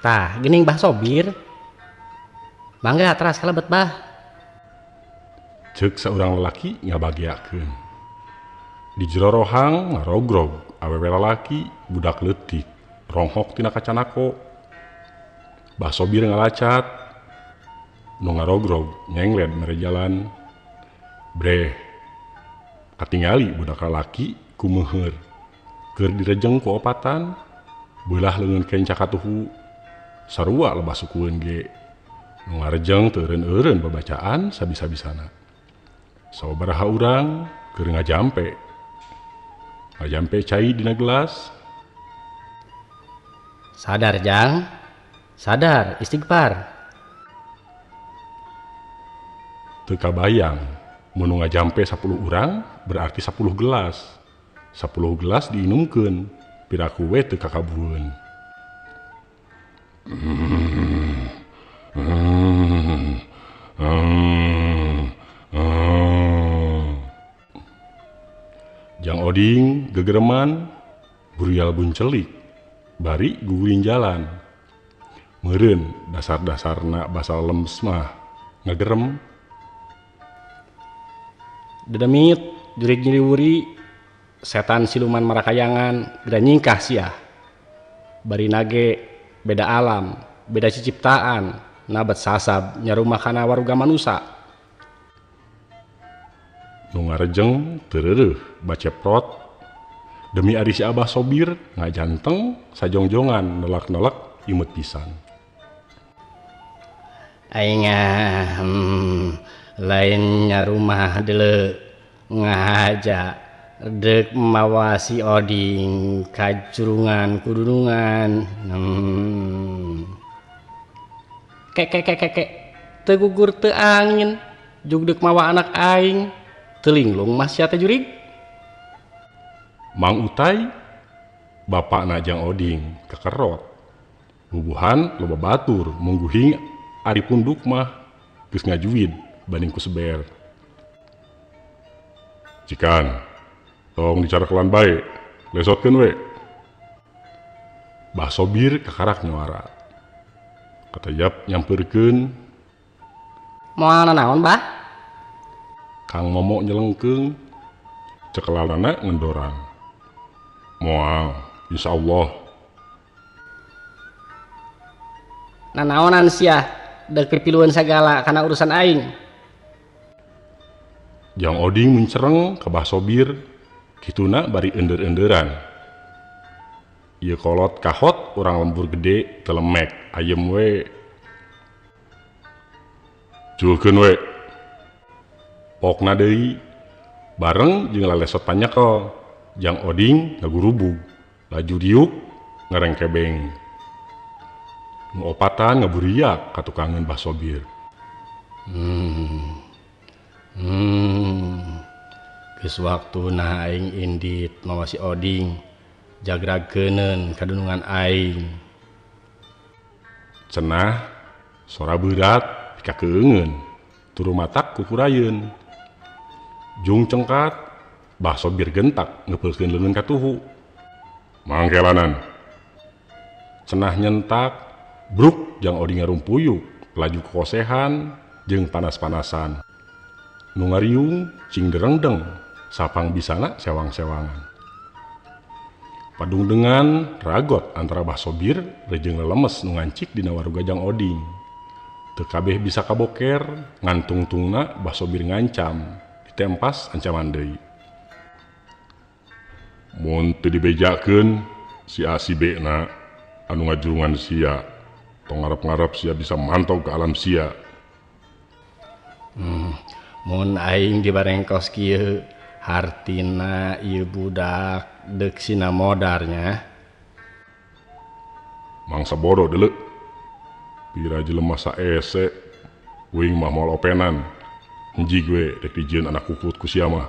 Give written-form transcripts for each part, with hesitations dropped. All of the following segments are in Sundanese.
Tah, geuning Bah Sobir. Mangga teras kalebet Bah. Ceuk saurang lalaki ngabagiakeun. Di jero rohang ngarogrog awewe lalaki budak leutik ronghok tina kacanako. Bah Sobir ngalacat nu ngarogrog nyengled mere jalan. Breh katingali budak lalaki kumeuheur keur direjeng ku opatan beulah leungeun kenca katuhu sarua lebah sukueun ge. Nu ngarejeng teu eureun-eureun babacaan sabisa-bisana. Sababaraha urang keur ngajampe. Ngajampe cai dina gelas. Sadar Jang, sadar istighfar. Teu kabayang mun nu ngajampe 10 urang berarti 10 gelas. 10 gelas diinumkeun, piraku we teu kakabueun. Jang Oding gegereman burial buncelik bari gugurin jalan. Meureun dasar-dasarna basa lemes mah ngagerem. Dedemit jurig nyiriwuri setan siluman marakayangan geura nyingkah sia. Bari nage beda alam, beda ciciptaan, nabet sasab nyarumah kana waruga manusa. Nu ngarejeng teu reureuh baceprot demi ari si Abah Sobir ngajanteng sajongjongan nelak-nelak imut pisan. Aing lain nyarumah deuleu ngahaja deuk mawa si Oding kajurungan kudunungan. Kek kek kek kek teu gugur teu angin jug deuk mawa anak aing teu linglung mah sia teh jurig. Mang Utai bapakna Jang Oding kekerot. Bubuhan loba batur mungguhing ari punduk mah geus ngajuwid banding ku seber. Cikan tong dicarakelan bae, lesotkeun we. Bah Sobir kakarak nyuara. Katejap nyampeurkeun. Moal nanaon Bah? Kang Momo nyelengkeung, cekelanana ngendoran. Moal, insyaallah. Nanaonan sia deuk pipilueun sagala kana urusan aing. Jang Oding mencereng ka Bah Sobir, kituna bari ender-enderan. Ieu kolot kahot urang lembur gede teu lemek ayem we. Culkeun we. Pokna deui bareng jeung lalesot panyekel. Jang Oding ngagurubug, laju diuk ngarengkebeng. Nu opatan ngaburiak ka tukangeun Bah Sobir. Geus waktuna aing indit mawa si Oding jagragkeuneun kadunungan aing. Cenah sora beurat pikakeungeun turu matak kukurayeun. Jung cengkat Bah Sobir gentak ngepeulkeun leungeun katuhu. Mangkelanan. Cenah nyentak bruk Jang Oding ngarumpuyuk laju kokosehan jeung panas-panasan. Nu ngariung cing derengdeng sapang bisana sewang-sewangan. Padungdengan ragot antara Bah Sobir jeung lelemes nu ngancik dina waruga Jang Oding. Teu kabeh bisa kaboker ngantungtungna Bah Sobir ngancam ditempas ancaman deui. Mun teu dibejakeun si A si B na anu ngajurungan sia tong ngarep-ngarep sia bisa mantau ke alam sia. Mun aing dibarengkos kieu hartina ieu budak deuk sina modarnya. Mangsa bodoh deuleu. Pira jelema saese uing mah moal openan. Hiji we rek dijieun anak kukut ku sia mah.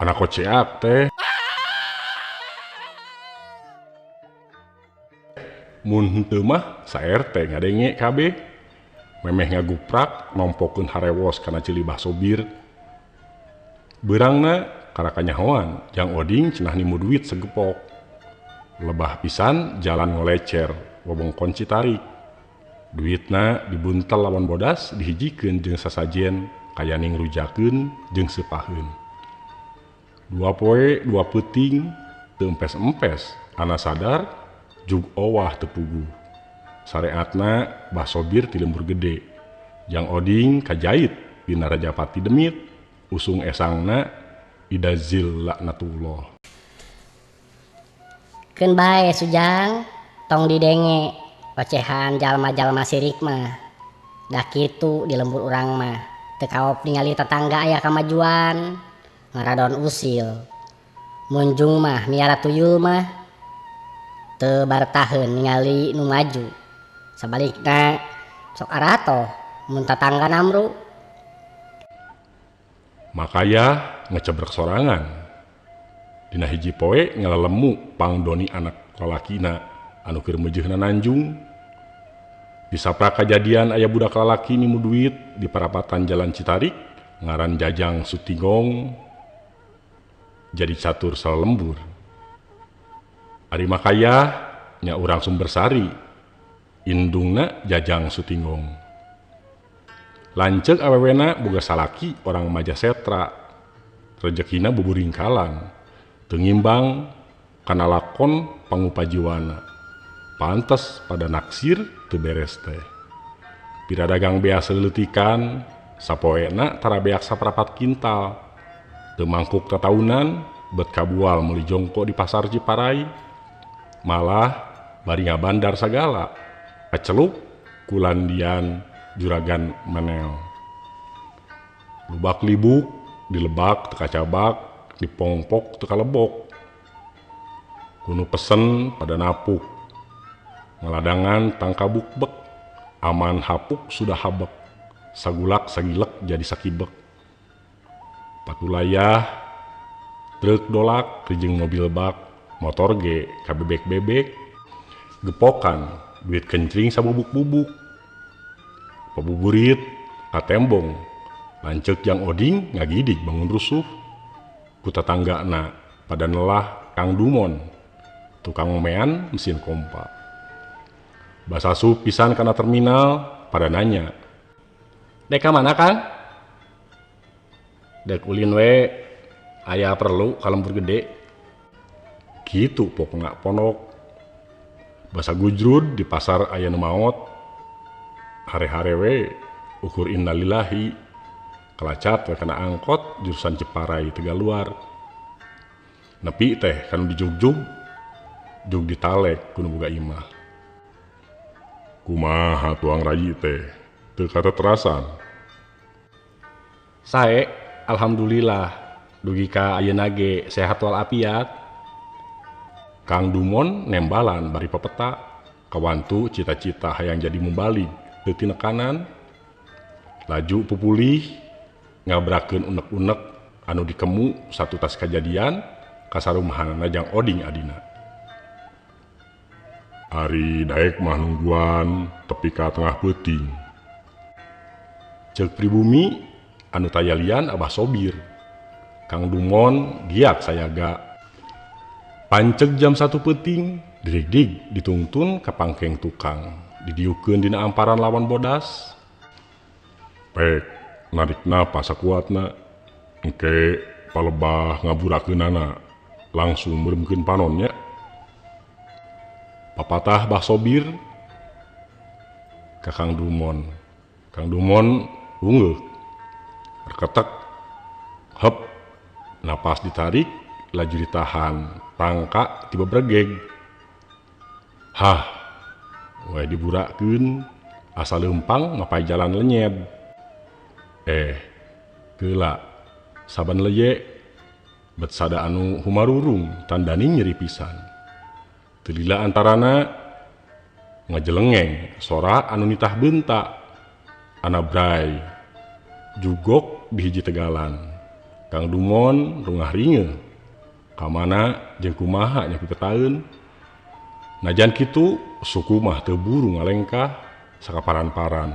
Anak koceak teh. Mun henteu mah sa RT ngadenge kabeh. Memeh ngaguprak nompokeun harewos kana ceuli Bah Sobir. Beurangna karakanyahoan Jang Oding cenah nimu duit segepok. Lebah pisan jalan ngolecer wewengkon Citarik. Duitna dibuntel lawan bodas dihijikeun jeung sasajen kayaning rujakeun jeung seupaheun. Dua poe dua peuting teu empes-empes ana sadar jug owah teu puguh. Sareatna Bah Sobir ti lembur gede. Jang Oding kajait dina Rajapati demit usung esangna idazil laknatullah. Keun bae Sujang, tong didenge ocehan jalma-jalma sirik mah. Dah kitu di lembur urang mah, teu kaop ningali tetangga aya kamajuan, ngaradon usil. Munjung mah miara tuyul mah teu bartaheun ningali nu maju. Sabalikna sok aratoh mun tatangga namru. Makaya ngecebrek sorangan. Dina hiji poe ngalelemu pangdoni anak lalakina anu keur meujeuhna nanjung. Disaprak kajadian aya budak lalaki nimu duit di parapatan jalan Citarik ngaran Jajang Sutingong jadi catur salembur. Ari Makaya nya urang Sumbersari indungna Jajang Sutingong. Lanceuk awewena boga salaki orang Majasetra, rejekina buburingkalan, teu ngimbang kana lakon pangupajiwana. Pantes pada naksir teu beres teh. Pira dagang bea saleuleutikan, sapoena tara beak saparapat kintal. Teu mangkuk tataunan, bet kabual meuli jongko di pasar Ciparai. Malah bari ngabandar sagala, kaceluk kulandian juragan menel. Lubak libuk, dilebak teu kacabak, dipongpok teu kalebok. Kunu pesen pada napuk. Ngaladangan tangkabuk bek, aman hapuk sudah habek. Sagulak sagilek jadi sakibek. Patulayah, truk dolak, rijeng mobil bak, motor ge kabebek-bebek. Gepokan, duit kencring sabubuk-bubuk. Pabuburit katembong, lanceuk Jang Oding ngagidig bangun rusuh. Ku tatanggana pada nelah Kang Dumon, tukang ngomean mesin kompa. Basasup pisan kana terminal pada nanya, "Dek ka mana, Kang?" "Dek ulin we, aya perlu ka lembur gede." Kitu pokna ponok. Basa gujrud di pasar aya nu maot. Hare-hare we ukur innalillahi. Kalacat we kana angkot jurusan Ciparai Tegaluar. Nepi teh kanu dijugjug, jug ditalek ku nu boga imah. Kumaha tuang rayi teh, teu kateterasan. Sae, alhamdulillah, dugi ka ayeuna ge sehat walafiat. Kang Dumon nembalan bari pepeta, kawantu cita-cita hayang jadi mubalig teu tinekanan. Laju pupulih ngabrakeun unek-unek anu dikemu satu tas kajadian kasarumahanana Jang Oding adina. Ari daek mah nungguan tepi ka tengah peuting. Ceuk pribumi anu tayalian Abah Sobir. Kang Dumon giat sayaga. Panceg jam 1 peuting, dirigdig ditungtun ka pangkeng tukang, didiukeun dina amparan lawan bodas. Pek narik napas sakuatna, engke palebah ngaburakeunana, langsung meuremkeun panonnya. Papatah Bah Sobir ka Kang Dumon. Kang Dumon ungeuk, reketek, hep, napas ditarik, laju ditahan, tangka tiba bregeg. Hah, we diburakeun, asa leumpang mapai jalan lenyed. Geula, saban leye, bet sada anu humarurung, tandani nyeri pisan. Telila antarana ngajelengeng sora anu nitah bentak anabrai jugok di hiji tegalan. Kang Dumon rungah ringe kamana jeung kumaha nya pipetaeun. Najan kitu suku mah teu buru ngalengkah sakaparan-paran.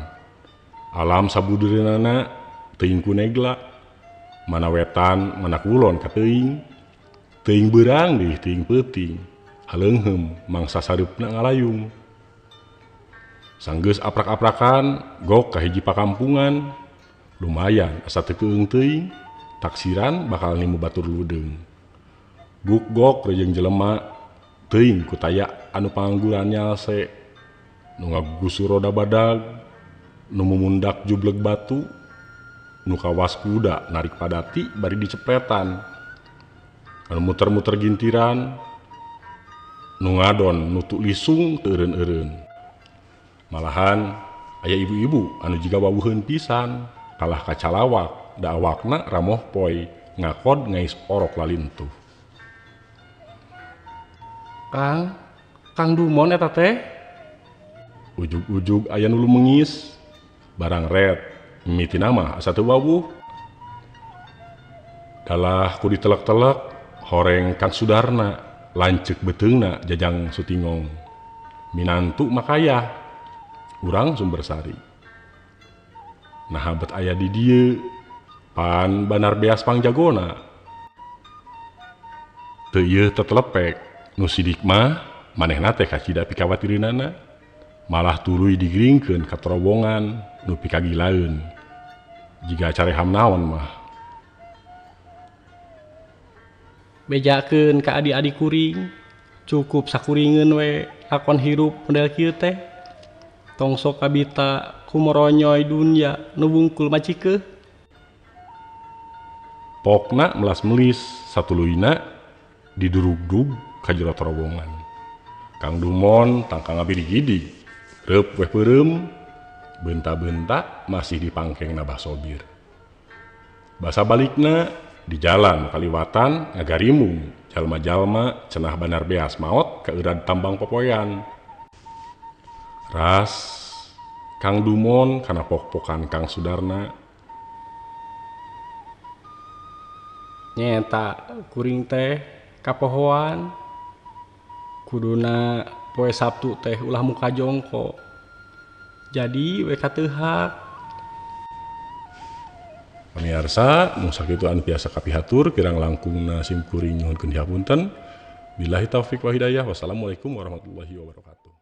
Alam sabudureunana teuing ku negla, mana wetan mana kulon ka teuing. Teuing beurang deui teuing peuting. Haleungheum mangsa sareupna ngalayung. Sanggeus aprak-aprakan gok ka hiji pakampungan. Lumayan asa teu keung teuing, taksiran bakal nimu batur ludeung. Guk-gok rejeung jelema teuing ku taya anu pangangguran nyalse. Nu ngagusur roda badag, nu mumundak jubleg batu, nu kawas kuda narik padati bari dicepretan. Anu muter-muter gintiran, nu ngadon nutu lisung teu eureun-eureun. Malahan aya ibu-ibu anu jiga wawuheun pisan, kalah ka calawak, da awakna ramoh poy, ngakod ngais orok lalintuh. Kang, Kang Dumon eta teh? Ujug-ujug aya nu lumengis, barang red, mimitina mah asa teu wawuh. Dalah ku ditelek-telek, horeng Kang Sudarna, lanceuk beuteungna Jajang Sutingong. Minantu makayah, urang Sumbersari. Naha bet aya di dieu, pan banar beas pangjagona. Teu ieu tetelepek, nu sidik mah manehna teh kacida pikawatireunana. Malah tuluy digiringkeun ka terowongan nu pikagilaeun. Jiga careham naon mah. Bejakeun ka adi-adi kuring, cukup sakuringeun we lakon hirup model kieu teh. Tong sok kabita kumoronyoy dunya nu bungkul macikeuh. Pokna melas-melis satuluyna didurugdug ka jero terowongan. Kang Dumon tangka ngabirigidi, reup weh peureum, benta-benta masih dipangkeng Bah Sobir. Basa balikna di jalan kaliwatan ngagarimung jalma-jalma cenah banar beas maot ka eurad tambang popoyan. Ras Kang Dumon kana pok-pokan Kang Sudarna. Nyeta kuring teh kapohoan. Kuduna poe Sabtu teh ulah muka jongko. Jadi we kateuhak. Pamiarsa, mung sakitu anu biasa kapihatur kirang langkungna sim kuring nyuhunkeun dihapunten. Billahi taufik wa hidayah. Wassalamualaikum warahmatullahi wabarakatuh.